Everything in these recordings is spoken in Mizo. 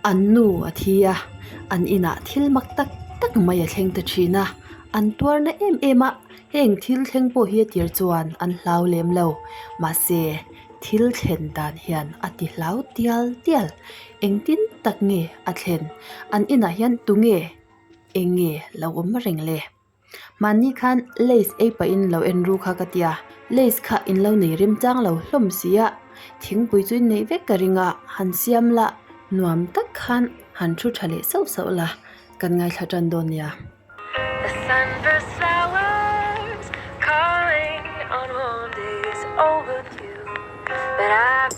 An nu a thi a, an inah thil mak tak tak mai a thleng ta thin a, an tuar na em em a, heng thil thleng pawh hi a tir chuan an hlau lem lo, mahse thil thlen dan hian a ti hlau tial tial, engtin tak nge a thlen, an inah hian tunge eng nge lo awm reng le? Mahni khan lace ei pahin lo en ru kha ka tia, lace kha in lo nei remchang lo hlawm si a, thingpui chu in neih vek ka ring a, han siam la, nuam tak khan han thu tha leh sauh sauh la, kan ngaithla tan dawn nia. The sunburst flowers calling on warm days overdue But I.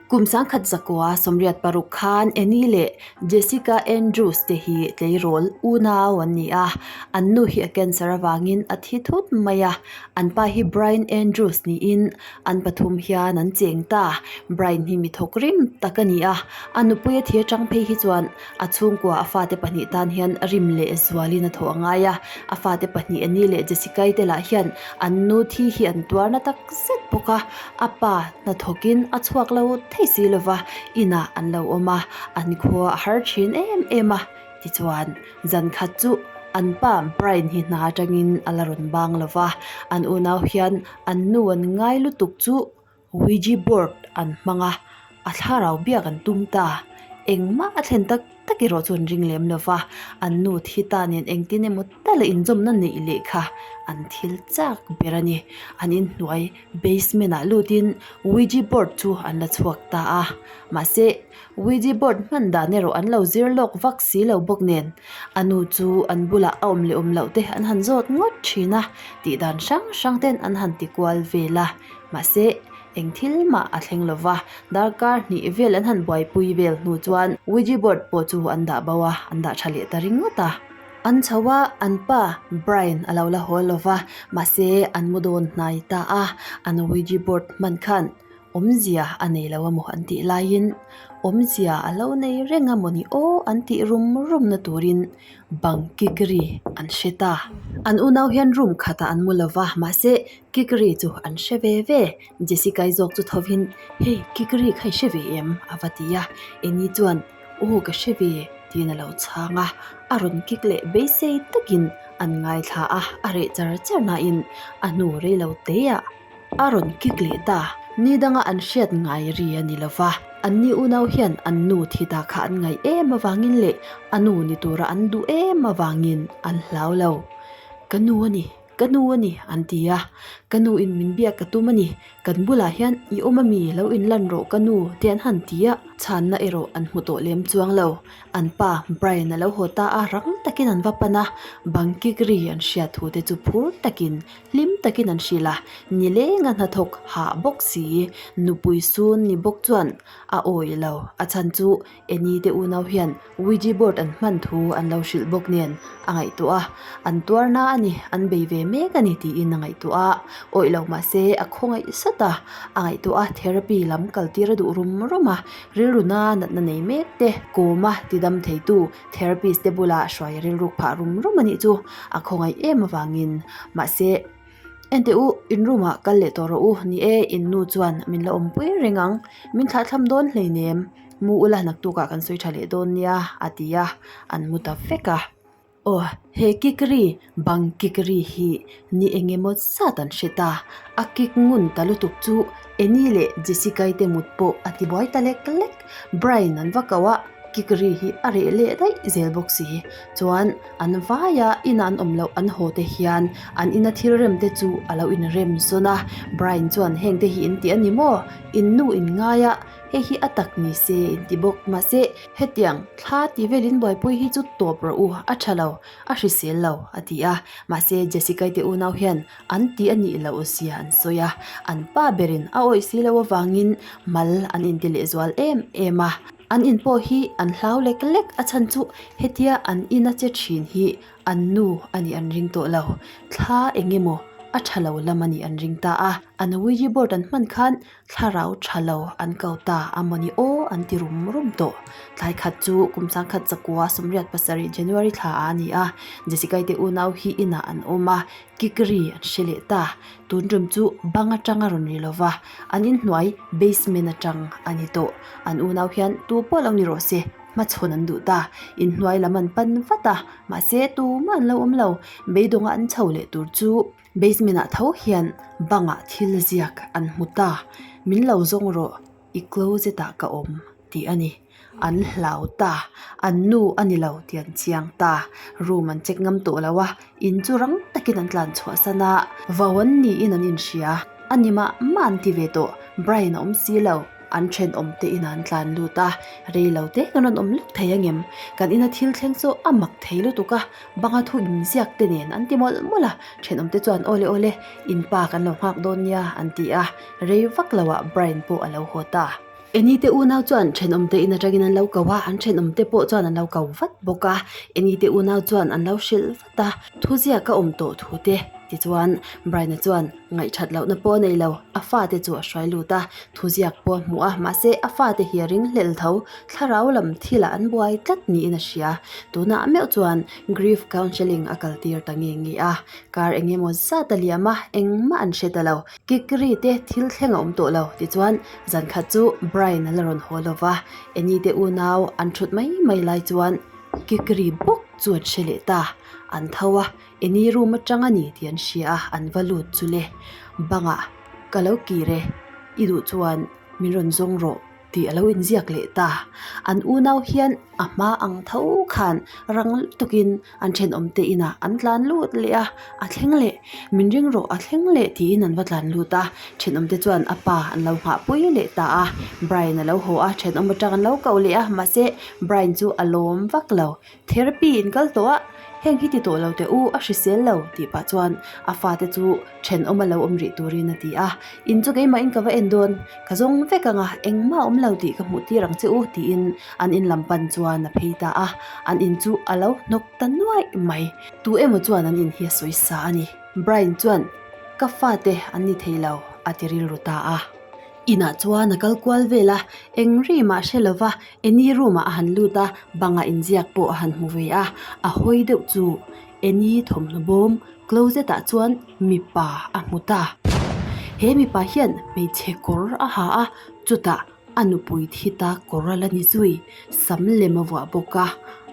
Kum sangkhat zakua 86 khan Annie leh Jessica Andrews te hi tleirawl unau an ni a, an nu hi a cancer avangin a thi thut mai a, an pa hi Brian Andrews niin an pathum hian an cheng ta. Brian hi mi thawk rim tak a ni a, a nupui a thi atang phei hi chuan a chhungkua a fate pahnih tan hian rim leh zualin a thawh a ngai a, a fate pahnih Annie leh Jessica-i te lah hian an nu thi hi an tuar na tak zet bawk a, a pa hnathawkin a chhuak lo thei si lova inah an lo awm a, an khua a har thin em em a, tichuan zan khat chu an pa Brian hi hna atangin a la rawn bang lova, an unau hian an nu an ngai lutuk chu Ouija board an hmang a, a thlarau biak an tum ta, engmah a thlen tak tak erawh chu an ring lem lo va, an nu thi ta nen engtin emaw tala inzawmna neih leh kha an thil chak ber a ni. An inhnuai basement ah lutin Ouija board chu an la chhuak ta a, mahse Ouija board hman dan erawh an lo zir lawk vak si lo bawk nen a nu chu an bulah a awm leh awm loh te an han zawt ngawt thin a, tih dan hrang hrang ten an han ti kual vel a, mahse. Eng thil mah a thleng lo va, darkar hnih vel an han buaipui vel hnu chuan Ouija board pawh chu an dah bo a, an dah tha leh ta ringawt a. An chho a, an pa Brian a lo la haw lo va, mahse an mu dawn hnai ta a, an Ouija board hman khan awmzia a nei lo amaw an tih laiin awmzia a lo nei reng amaw ni aw an tih rum rum na turin bang kik ri an hre ta. An unau hian room khatah an mu lo va, mahse Kikri chu an hre ve ve. Jessica-i zawk chu thovin, Hei, Kikri kha i hre ve em? a va ti a. Annie chuan, Aw, ka hre ve, tiin a lo chhang a. A rawn kik leh beisei takin an ngaithla a, a reh char char nain a hnu rei lo teiah a rawn kik leh ta. Ni danga an hriat ngai ri a ni lo va, anni unau hian an nu thi ta kha an ngaih em avangin leh a nu ni tura an duh em avangin an hlau lo. Ka nu a ni. Ka nu a ni, an ti a. Ka nu in min biak ka tum a ni. Kan bulah hian i awm a mi lo in lan rawh ka nu te an han ti a. Chhanna erawh an hmu tawh lem chuang lo. An pa Brian a lo haw ta a, rang takin an va pan a. Bang kik ri an hriat thu te chu phur takin, hlim takin an hrilh a. Nilenga hnathawk hah bawk si, nupui sun ni bawk chuan a awih lo. A chhan chu Annie te unau hian Ouija board an hman thu an lo hrilh bawk nen a ngaihtuah a, an tuarna a ni, an bei ve mek a ni tiin a ngaihtuah a, awih lo mahse a khawngaih sat a, a ngaihtuah a therapy lam kal tir a duh rum rum a, rilru na natna nei mek te kawma tidam theitu therapist te bulah hruai a rilruk phah rum rum a nih chu a khawngaih em avangin mahse. Enteh u, in room ah kal leh tawh rawh u, ni e, in nu chuan min la awmpui reng ang, min thlahthlam dawn hleinem, mu ula naktuk ah kan sawi tha leh dawn nia a ti a, an mu ta vek a. Aw, he kik ri, bang kik ri hi ni eng emaw zat an hre ta, a kik ngun ta lutuk chu Annie leh Jessica-i te mut pawh a ti buai ta lek lek, Brian an va koh a, kik ri hi a reh leh daih zel bawk si, chuan an vaia ina an awm loh an haw te hian an ina thil rem te chu a lo inrem zawn a, Brian chuan heng te hi in ti a ni maw? In nu in ngai a, hei hi a tak ni se in ti bawk mahse hetiang thla ti velin buaipui hi chu tawp rawh u a tha lo a hrisel lo a ti a, mahse Jessica-i te unau hian an ti a nih loh zia an sawi a, an pa berin a awih si loh avangin mal an inti lehzual em em a. An in pawh hi an hlau lek lek a chhan chu hetia an in a che thin hi an nu a nih an ring tawh lo. Thla eng emaw a tha lo lam a nih an ring ta a. An Ouija board an hman khan thlarau tha lo an ko ta a mawni aw an ti rum rum tawh. Thlai khat chu kum sangkhat zakua 87 January thla ah a ni a, Jessica-i te unau hi inah an awm a, kikri an hre leh ta. Tun rum chu bang atang a rawn ri lo va, an inhnuai basement atang a ni tawh. An unau hian tu pawh lo ni rawh se, hmachhawn an duh ta. Inhnuai lam an pan vat a, mahse tumah an lo awm lo. Beidawnga an chho leh tur chu basement ah tho hian bangah thil ziak an hmu ta. Min lo zawng rawh, i closet ah ka awm tih a ni. An hlau ta, an nu a ni lo tih an chiang ta. Room an check ngam tawh lo a, in chu rang takin an tlan chhuah san a, vau an niin an inhria. A ni mah mah an ti ve tawh, Brian a awm si lo. An thenawm te inah an tlan lut a, rei lo te kan rawn awm lawk thei angem? Kan ina thil thleng chu a mak thei lutuk a, banga thu inziak te nen an ti mawlh mawlh a, thenawm te chuan awle awle in pa kan lo nghak dawn nia an ti a, rei vak lo ah Brian pawh a lo haw ta. Eni te unau chuan thenawm te in atangin an lo ko a, an thenawm te pawh chuan an lo ko vat bawk a, Eni te unau chuan an lo hrilh vat. Ta, thuziak a awm tawh thu te tichuan Brian-a chuan ngaihthat lohna pawh a nei lo, a fate chu a hruai lut a, thuziak pawh a hmuh a, mahse a fate hi a ring hlel tho, thlarau lam thilah an buai tlat niin a hria. Tunah meuh chuan grief counselling a kal tir ta nge nge a, kar eng emaw zat a liam a, engmah an hre ta lo, kikri te thil thleng a awm tawh lo tichuan zan khat chu Brian-a la rawn haw lova, Annie te unau an thut mai mai lai chuan Kikri bawk chu an hre leh ta, an tho a, Eni room atang a ni tih an hria a, an va lut chu le. Bangah, Ka lo kir e, i duh chuan min rawn zawng rawh tih a lo inziak leh ta. An unau hian a hma ang tho khan rang lutukin an thenawmte inah an tlan lut leh a, a thleng leh, min ring rawh a thleng leh tiin an va tlan lut a, thenawmte chuan a pa an lo nghah pui leh ta a, Brian a lo haw a, thenawm atang an lo koh leh a, mahse Brian chu a lawm vak lo, therapy in kal tawh a, heng hi ti tawh lo teh u a hrisel lo tih pah chuan a fate chu thenawm a lo awm rih turin a ti a, in chu keimah in ka va en dawn, ka zawng vek ang a, engmah a awm lo tih ka hmuh tir ang che u tiin an in lam pan chuan a phei ta a, an in chu a lo hnawk ta nuaih mai. Tu emaw chuan an in hi a sawi sa a ni. Brian chuan, Ka fate an ni thei lo, a ti rilru ta a. Inah chuan a kal kual vel a, eng ri mah hre lova Annie room ah a han lut a, bangah inziak pawh a han hmu ve a. A hawi deuh chu Annie thawmhnaw bawm closet ah chuan mipa a hmu ta. He mipa hian hmeichhe kawr a ha a, chutah a nupui thi ta kawr a la ni zui. Sam lem a vuah bawk a,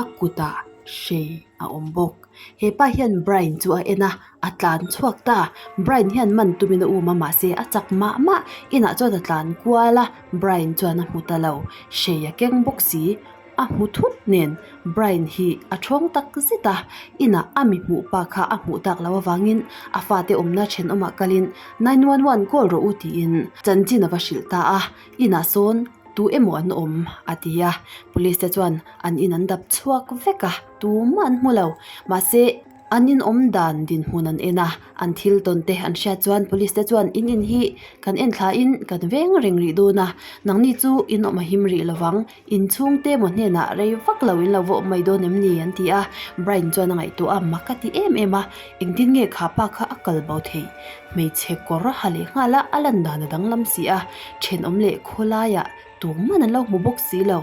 a kutah hrei a awm bawk. He pa hian Brian chu a en a, a tlan chhuak ta. Brian hian man tumin a um a mahse a chak mah mah. Inah chuan a tlan kual a, Brian chuan a hmu ta lo. Hrei a keng bawk si. A hmu thut nen Brian hi a thawng tak zet a. Inah a mi hmuh pa kha a hmuh tak loh avangin a fate awmna thenawmah kalin 911 call rawh u tiin chanchin a va hrilh ta a. Inah sawn tu emaw an awm a ti a, police te chuan an in an dap chhuak vek a, tumah an hmu lo. Mahse, an in awm dan dinhmun an en a, an thil tawn te an hriat chuan police te chuan in in hi kan en thla in kan veng reng rih dawn a, nangni chu in awm a him rih lovang, in chhungte emaw hnenah rei vak lo in lo va awm mai dawn em ni an ti a, Brian chuan a ngaihtuah a, mak a ti em em a, engtin nge kha pa kha a kal bo theih? Hmeichhe kawr a ha leh nghal a, a lan dan a danglam si a, thenawm leh khawlaiah tuman an lo hmu bawk si lo.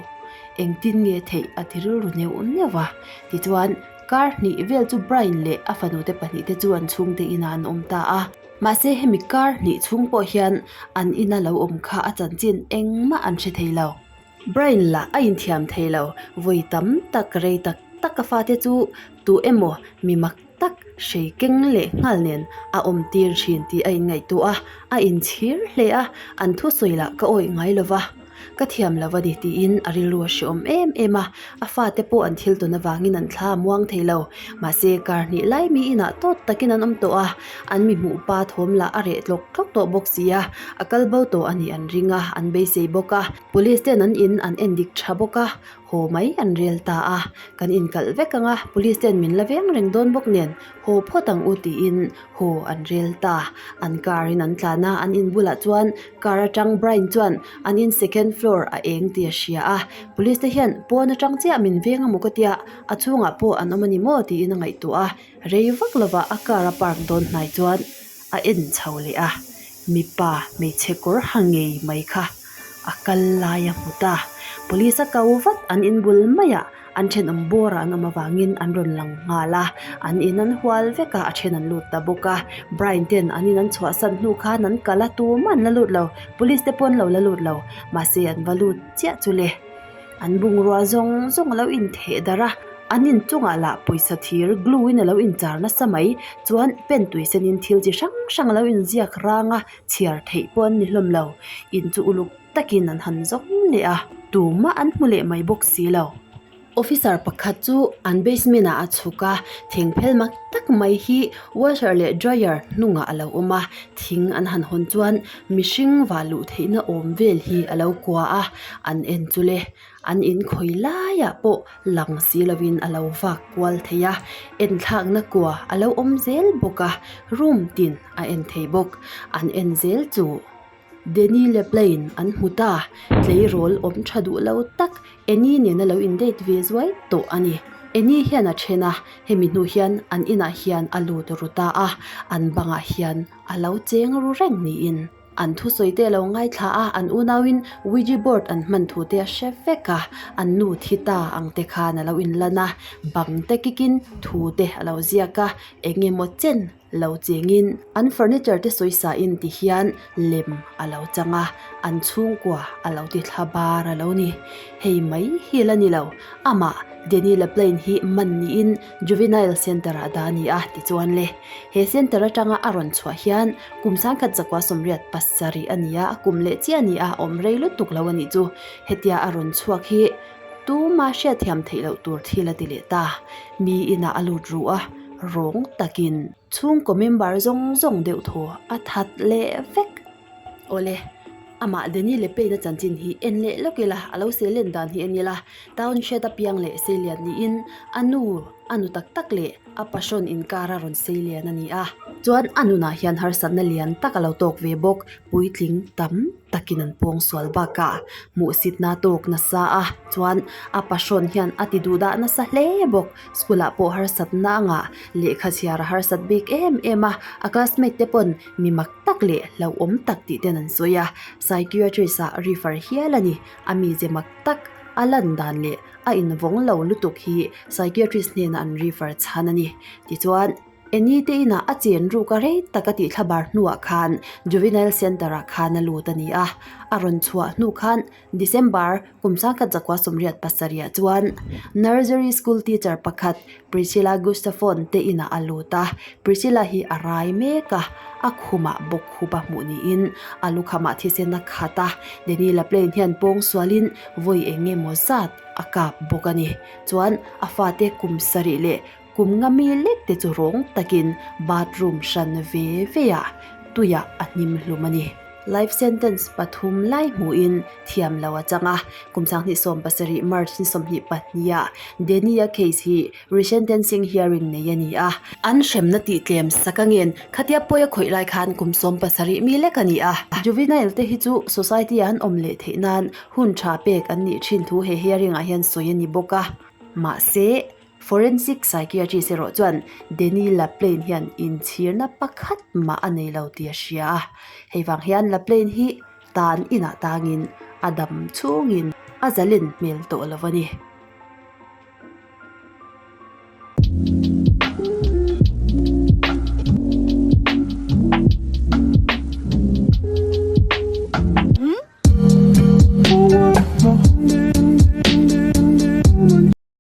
Engtin nge theih a ti rilru neuh neuh a. Tichuan, kar hnih vel chu Brian leh a fanute pahnihte chu an chhungte inah an awm ta a. Mahse, hemi kar hnih chhung pawh hian an ina lo awm kha a chanchin engmah an hre thei lo. Brian lah a inthiam thei lo, vawi tam tak rei tak tak a fate chu tu emaw mi mak tak hrei keng leh nghal nen a awm tir thin tih a inngaihtuah a, a inchhir hle a, an thusawi lah ka awih ngai lo va, ka thiam lo a ni tiin a rilru a hreawm em em a, a fate pawh an thil tawn avangin an thla a muang thei lo, mahse kar hnih lai mi inah tawt takin an awm tawh a, an mi hmuh pa thawm lah a reh tlawk tlawk tawh bawk si a, a kal bo tawh a nih an ring a, an beisei bawk a, police ten an in an en dik tha bawk a. Haw mai an rel ta a, kan inkalh vek ang a, police ten min la veng reng dawn bawk nen haw phawt ang u tiin haw an rel ta. An car in an tlan a, an in bulah chuan car atang Brian chuan an in second floor a eng tih a hria a, police te hian pawn atang chiah min veng amaw ka tia, a chhungah pawh an awm a ni maw tiin a ngaihtuah a, rei vak lovah a car a park dawn hnai chuan. A en chho leh a, mipa hmeichhe kawr ha ngei mai kha a kal lai a hmu ta. Police a ko vat an inbul maiah an thenawm bawrah an awm avangin an rawn lang nghal a, an in an hual vek a, a then an lut ta bawk a. Brian ten an in an chhuahsan hnu khan an kal a, tumah an la lut lo, police te pawh an lo la lut lo, mahse an va lut chiah chu le. An bungrua zawng zawng a lo intheh darh a, an inchungah lah pawisa thir glue in a lo inchar nasa mai, chuan pen tui senin thil chi hrang hrang a lo inziak rang a, chhiar theih pawh an ni hlawm lo. In chu uluk takin an han zawng leh a, tumah an hmu leh mai bawk si lo. Officer pakhat chu an basement ah a chhuk a, thingphel mak tak mai hi washer leh dryer hnungah a lo awm a, thing an han hawn chuan mihring vah luh theihna awm vel hi a lo kua a, an en chu le an in khawi laiah pawh lang si lovin a lo vak kual thei a, enthlakna kua a lo awm zel bawk a, room tin a en thei bawk, an en zel chu. Danny LaPlane an hmu ta, tleirawl awm tha duh lo tak Annie nena lo in date ve zuai tawh a ni. Annie hian a then a, hemi hnu hian an inah hian a lut ru ta a, an bangah hian a lo cheng ru reng niin an thusawi te a lo ngaithla a, an unauin Ouija board an hman thu te a hre vek a, an nu thi ta ang te khan a lo inlan a, bang te kikin thu te a lo ziak a, eng emaw chen Lo chengin an furniture te sawisa in ti hian lem a lo chang a, an chhungkua a lo ti thla bar a lo ni. Hei mai hi la ni lo, amah Danny LaPlane hi man niin Juvenile Centre ah dah a ni a, tichuan le he centre atanga a rawn chhuah hian kum sangkhat zakua 87 a ni a, a kum leh chiah a ni a, awm rei lutuk lo a nih chu. Hetia a rawn chhuak hi tuma hriatthiam theih loh tur thil a ti leh ta. Mi inah a lut ruh a. Rawng takin chhungkaw member zawng zawng deuh thaw a that leh vek. Awle, amah Danny leh Payne-a chanchin hi en leh lawk ila, a lo seilen dan hi en ila, town hriat apiang leh seilian niin a nu, a nu tak tak leh a passion inkara rawn seilian a ni a. Chuan a nunah hian harsatna lian tak a lo tawk ve bawk, puitling tam takin an pawng sual bakah hmuhsitna tawk nasa a, chuan a passion hian a ti duh dah nasa hle bawk. School ah pawh harsatna a ngah, lehkha chhiar a harsat bik em em a, a classmate te pawn mi mak tak leh hlauhawm tak tih ten an sawi a, psychiatrist ah refer hial a ni, a mize mak tak a lan dan leh a invawng lo lutuk hi psychiatrist hnenah an refer chhan a ni. Tichuan, Annie te inah a chen ruk a rei tak a tih thlabar hnuah khan Juvenile Centre ah khan a lut a ni a, a rawn chhuah hnu khan December kum sangkhat zakua 87 ah chuan nursery school teacher pakhat Priscilla Gustafon te inah a lut a, Priscilla hi a rai mek a, a khumah bawk khup a hmuh niin a lukhamah thisen a khat a, Danny LaPlane hian pawng sualin vawi eng emaw zat a kap bawk a ni. Chuan a fate kum sarih leh kum nga mi lek te chu rawng takin bathroom hran ve ve ah tuiah a hnim hlum a ni. Life sentence pathum lai hmuhin thiam lo a chang a, kum 2017 March ni 22 ah Danny-a case hi resentencing hearing nei a ni a. An hremna tih tlem sak angin khatia pawi a khawih lai khan kum 17 mi lek a ni a. Juvenile te hi chu society ah an awm leh theih nan hun tha pek an nih thin thu he hearing ah hian sawi a ni bawk a. Mahse, Forensic psychiatrist erawh chuan Danny LaPlane hian inchhirna pakhat mah a nei lo tih a hria a. Hei vang hian LaPlane hi tan inah tangin a dam chhungin a zalen hmel tawh lo a ni.